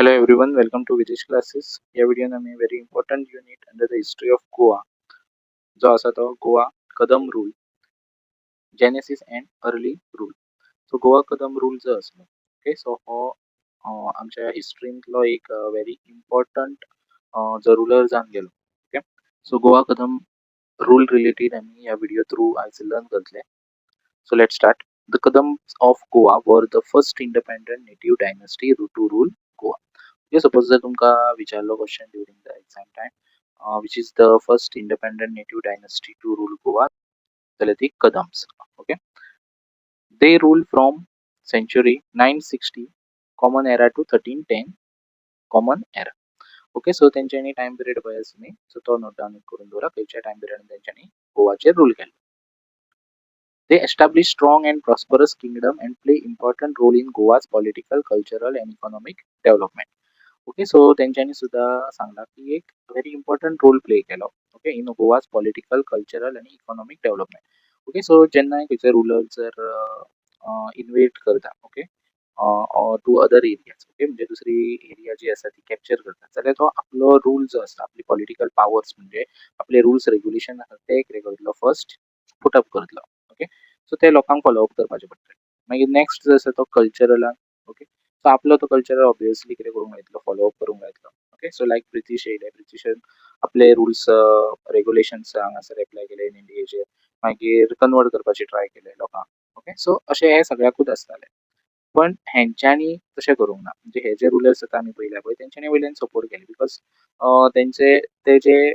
Hello everyone, welcome to Videsh Classes. ह्या व्हिडिओन आमी very important unit under the history of Goa जो आसा तो Goa Kadamba rule, genesis and early rule. So Goa Kadamba rule जो आसलो, okay, so हो आमच्या हिस्ट्रींतलो एक व्हेरी इम्पॉर्टंट जो रुलर जावन गेलो. Okay, so Goa Kadamba rule related आमी ह्या व्हिडिओ थ्रू आयज लर्न करतले. So let's start. The Kadambas of Goa were the first independent native dynasty to rule Goa. Okay, suppose जर तुमकां विचारलो question during the exam time, which is the first independent native dynasty to rule Goa, जाल्यार ती Kadam's. Okay, they rule from century 960 Common Era to 1310 Common Era. Okay, so तेंच्यांनी time period पळय आसा न्ही, so तो नोट डावन करून दवरा, खंयच्या टायम पिरियडान तेंच्यांनी गोवाचेर रूल केल्लो. They established strong and prosperous kingdom and play important role in Goa's political, cultural and economic development. Okay, so तेंच्यांनी सुद्दां सांगला की एक व्हेरी इम्पॉर्टंट रोल प्ले केलो, okay, in Goa's political, cultural आनी इकॉनॉमीक डेव्हलपमेंट. ओके, सो जेन्ना खंयचो rural जर इन्वेड करता, okay, to other areas, okay, म्हणजे दुसरी एरिया जी आसा ती कॅप्चर करता, जाल्यार तो आपलो रूल जो आसता, आपली पॉलिटिकल पावर्स, म्हणजे आपले रुल्स रेग्युलेशन आसा ते कितें करतलो? फर्स्ट पुट अप करतलो. ओके, सो ते लोकांक फॉलो अप करपाचें पडटलें. मागीर नेक्स्ट जो आसा तो कल्चरलान. ओके, सो आपलो तो कल्चरल ऑब्वियसली कितें करूंक लायतलो? फॉलो अप करूंक लायतलो. ओके, सो लायक ब्रिटीश येयले, ब्रिटिशान आपले रुल्स रेगुलेशन्स हांगासर एप्लाय केले इन इंडियेचेर, मागीर कन्वर्ट करपाची ट्राय केले लोकांक. ओके, सो अशें हें सगळ्याकूच आसतालें, पण हेंच्यांनी तशें करूंक ना. म्हणजे हे जे रुलर्स आतां आमी पळयल्या पळय, तेंच्यांनी वयल्यान सपोर्ट केले, because तेंचे ते जे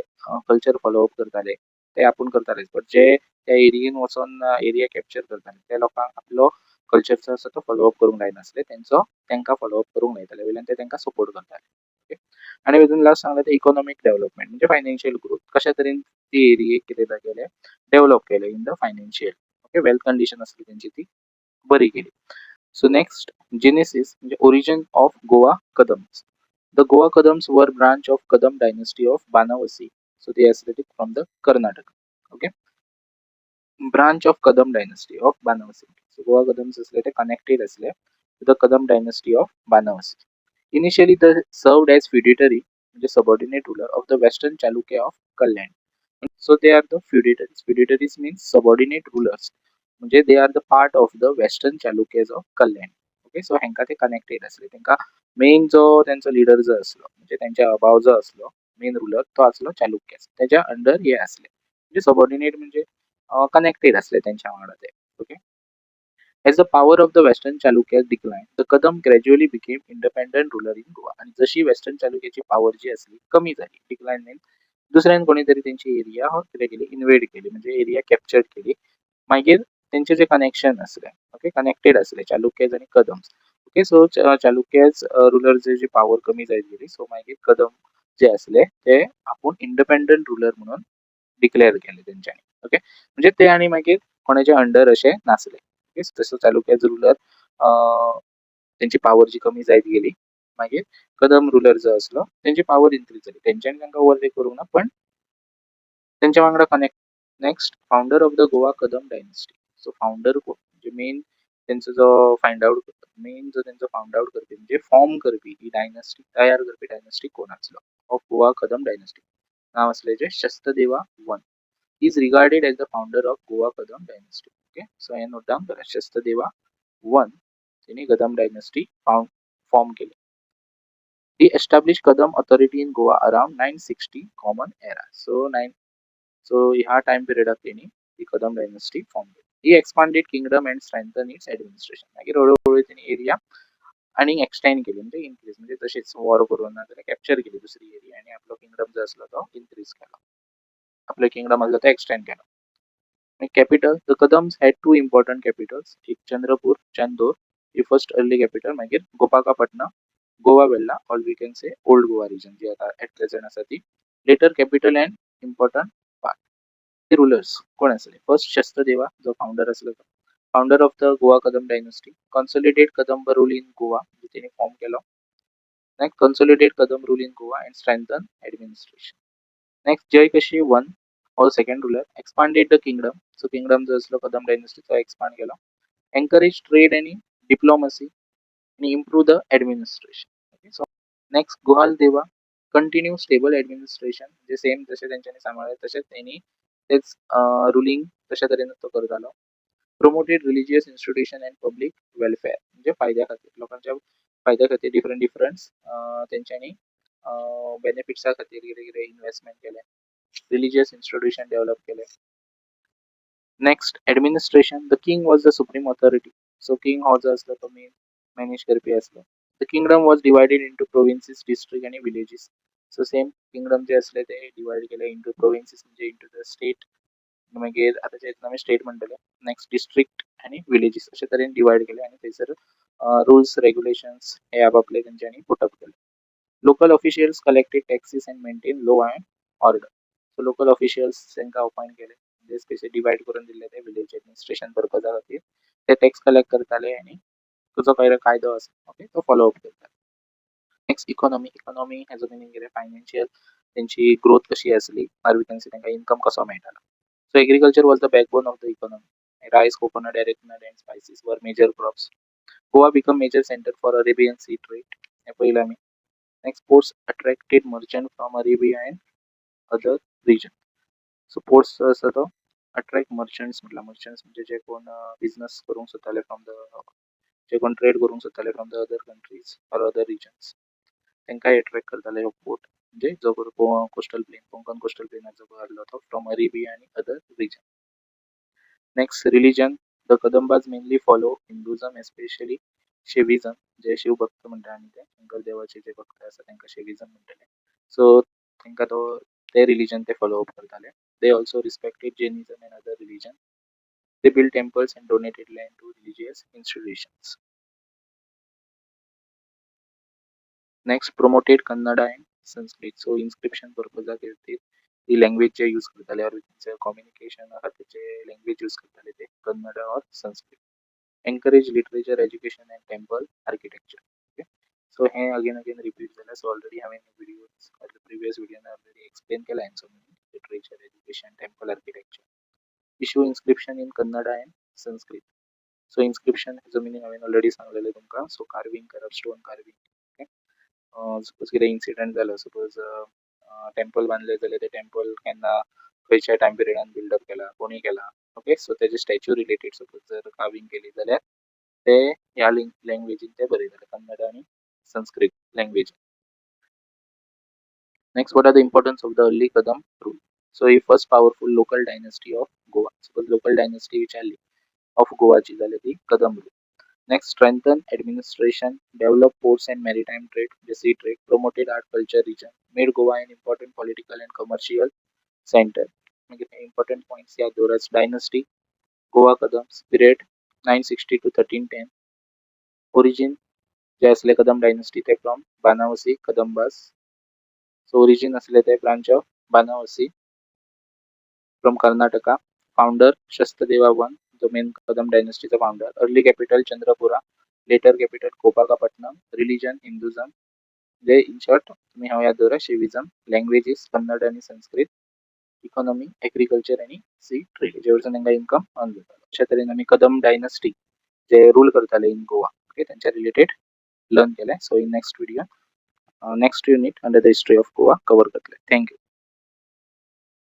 कल्चर फॉलो अप करताले ते आपूण करतालेच, बट जे त्या एरियेन वचोन एरिया कॅप्चर करताले त्या लोकांक आपलो कल्चर जो आसा तो फॉलो अप करूंक लायनासले. तेंचो तांकां फॉलो अप करूंक लायताले, वयल्यान ते तांकां सपोर्ट करताले. ओके, आनी हितून लास्ट सांगलें तें इकॉनॉमीक डेव्हलपमेंट, म्हणजे फायनान्शियल ग्रोथ, कशा तरेन ती एरियेक कितें केलें, डेव्हलप केलें in the financial, okay, wealth condition आसली तेंची ती बरी केली. सो नेक्स्ट, जेनेसिस म्हणजे origin of Goa Kadambas. The Goa Kadambas were branch of Kadamba dynasty of Banavasi. So they are from the Karnataka, okay, branch of Kadamba dynasty of Banavasi. So Goa Kadambas असले ते connected असले to the Kadamba dynasty of Banavasi. Initially they served as feudatory, म्हणजे subordinate ruler of the Western Chalukya of Kalyan. So they are the feudatories. Feudatories means subordinate rulers, म्हणजे they are the part of the Western Chalukyas of Kalyan. Okay, so हेंका ते connected असले. तेंका main जो तेंचो leader जो असलो, म्हणजे तेंच्या अबाव जो असलो मेन रुलर, तो असलो चालुक्यास, तेच्या अंडर हे असले, म्हणजे सबऑर्डिनेट, म्हणजे कनेक्टेड असले तेंच्या वांगडा ते. Okay. As the power of the Western Chalukyas declined, the Kadam gradually became independent ruler in Goa. आणि जशी वेस्टर्न चालुक्याची पॉवर जी असली कमी झाली, डिक्लाइन मीन दुसऱ्यान कोणी तरी तेंची एरिया कितें केली? इन्वेड केली, म्हणजे एरिया कॅप्चर केली. मागीर तेंचे जे कनेक्शन असले, ओके, कनेक्टेड असले चालुक्याज आनी Kadam's. Okay, so Chalukyas rural जी पॉवर कमी जायत गेली, सो मागीर कदम जे असले ते आपूण इंडिपेंडंट रुलर म्हणून डिक्लेअर केले तेंच्यांनी. ओके, म्हणजे ते आनी मागीर कोणाच्या अंडर अशे नासले. ओके, तसो चालुक्याज रुलर तेंची पावर जी कमी जायत गेली, मागीर कदम रुलर जो आसलो तेंची पावर इन्क्रीज जाली. तेंच्यांनी तांकां ओवरटेक करूंक ना, पण तेंच्या वांगडा connect. Next, founder of the Goa Kadamba dynasty. So founder कोण, म्हणजे मेन तेंचो जो फायंड आउट, मेन जो तेंचो फाउंड आउट करपी, म्हणजे फॉर्म करपी, ही डायनेस्टी तयार करपी डायनेस्टी कोण आसलो ऑफ गोवा कदम डायनेस्टी? नांव आसलें जें शस्तदेवा one is regarded as the founder of Goa Kadamba dynasty. Okay, so hey note down करा, शस्तदेवा वन, तेणी कदम डायनेस्टी फाउंड फॉर्म केली. He established Kadam authority in Goa around 960 Common Era. So ह्या time पिरियडाक तेणी ही Kadam dynasty form केली. He expanded kingdom and strengthen its administration. मागीर हळूहळू तेणी area आनी एक्सटेंड केली, म्हणजे इन्क्रीज, म्हणजे तशीच वॉर करून नाजाल्यार कॅप्चर केली दुसरी एरिया आनी आपलो किंगडम जो आसलो तो इन्क्रीज केलो, आपलो किंगडम आसलो तो एक्सटेंड केलो. Capital: the Kadambas had two important capitals, एक चंद्रपूर, चांदोर ही फर्स्ट अर्ली कॅपिटल, मागीर गोपाकापटना, Goa Velha, or we can say Old Goa region जी आता एट प्रेझेंट आसा ती later capital and important part. Rulers कोण आसले? फर्स्ट शस्तदेवा, जो फाउंडर आसलो तो founder of the Goa Kadamba dynasty, consolidate Kadamba rule in Goa, म्हणजे तेणी फॉर्म केलो. Next, consolidate Kadamba rule in Goa and strengthen administration. Next, Jayakesi one or second ruler, expanded the kingdom. So kingdom जो असलो Kadam डायनेस्टीचो expand केलो, encourage trade आनी diplomacy आनी improve the administration. Okay, so Next, Guhal Deva continue stable administration, J same जशें तेंच्यांनी सांबाळ्ळें तशेंच तेणी तेच रुलींग तशा तरेन तो करतालो. Promoted religious institution and public welfare, म्हणजे फायद्या खातीर, लोकांच्या फायद्या खातीर डिफरंट डिफरंट तेंच्यांनी बेनिफिट्सा खातीर कितें कितें इन्वेस्टमेंट केलें, रिलिजियस इन्स्टिट्यूशन डेव्हलप केले. Next, administration. The king was the supreme authority. So king हो जो आसलो तो मेन मॅनेज करपी आसलो. The kingdom was divided into provinces, district आनी विलेजीस. सो सेम किंगडम जे आसले ते डिवायड केले इंटू प्रोविन्सीस, म्हणजे इंटू the state, मागीर आतांच्या हितून आमी स्टेट म्हणटले, नेक्स्ट डिस्ट्रिक्ट आनी विलेजीस, अशे तरेन डिवायड केले आनी थंयसर रुल्स रेगुलेशन्स हे आपापले तेंच्यांनी पुटअप केले. Local officials collected taxes and maintain law and order. So local officials तांकां अपॉयंट केले, म्हणजे स्पेशली डिवायड करून दिल्ले ते विलेज एडमिनिस्ट्रेशन पर्पजा खातीर, ते टॅक्स कलेक्ट करताले आनी तुजो काय कायदो आसा, ओके, तो फॉलो अप करताले. Next, economy. Economy हेजो मिनींग कितें? फायनान्शियल तेंची ग्रोथ कशी आसली ऑर we can से तांकां इन्कम कसो मेळटालो. So agriculture was the backbone of the economy. Rice, coconut, arecanut and spices were major crops. Goa become major center for Arabian Sea trade, हें पयलें आमी. Next, ports attracted merchant from Arabia and other region. So ports जो आसा तो attract merchants म्हटल्यार, merchants म्हणजे जे कोण business करूंक सोदताले फ्रॉम the, जे कोण ट्रेड करूंक सोदताले from the other countries or other regions, तांकांय एट्रॅक्ट करताले हो पोर्ट, म्हणजे जो कोस्टल प्लेन, कोंकण कोस्टल प्लेनाचो आहलो तो फ्रॉम अरेबिया आनी other region. Next, religion. The Kadambas mainly follow Hinduism, especially Shaivism. जे शिवभक्त म्हणटा आमी ते शंकर देवाचे जे भक्त आसा तांकां शैविजम म्हणटले. सो तांकां तो ते रिलीजन ते फॉलो अप करताले. They also respected Jainism and other religion. They build temples and donated land to religious institutions. Next, promoted Kannada and Sanskrit. So inscription पर्पजा खातीर ती लँग्वेज जे यूज करताले ऑर कम्युनिकेशना खातीर जे लँग्वेज यूज करताले ते Kannada or Sanskrit. Encourage literature, education and temple architecture. Okay, so hey again again repeat जाला. So already हांवें videos previous व्हिडियोन already explain केला हेंचो meaning, literature, education, temple architecture. Issue inscription in Kannada and Sanskrit. So inscription हेजो meaning हांवें already सांगलेलें तुमकां. So carving करप, stone carving. Okay, suppose कितें इन्सिडंट जालो, सपोज टेम्पल बांदलें जाल्यार ते टेम्पल केन्ना खंयच्या टायम पिरियडान बिल्डअप केला, कोणी केला, ओके, सो तेजे स्टॅच्यू रिलेटेड सपोज जर कार्विंग केली जाल्यार ते ह्या लँग्वेजीन ते बरयताले, कन्नड आनी Sanskrit लँग्वेजीन. Next, what are the importance of the early Kadam rule? So he first powerful local dynasty of Goa. Suppose local dynasty विचारली ऑफ गोवाची जाल्यार ती Kadam rule. Next, strengthen administration, develop ports and maritime trade, म्हणजे sea trade, promoted art, culture, region, made Goa an important political and commercial center. मागीर important points याद दवरात. Dynasty Goa Kadambas, period 960 to 1310. Origin जे आसले Kadam dynasty ते from बानावसी कदंबास. So origin आसले ते branch of Banavasi from Karnataka. Founder Shastadeva one, जो main Kadam डायनेस्टीचो founder. Early capital Chandrapura, later capital Gopakapatnam. Religion Hinduism, म्हणजे इन शॉर्ट तुम्ही हो याद दवरा शैविजम. लँग्वेजीस कन्नड आनी संस्कृत. इकॉनॉमी एग्रीकल्चर आनी सी ट्रेड, हेजे वयरसून तांकां इन्कम अर्न जातालो. अशा तरेन आमी कदम डायनेस्टी जे रूल करताले इन गोवा, ओके, तांच्या रिलेटेड लर्न केलें. So in next video, next unit under the history of Goa cover करतले. Thank you.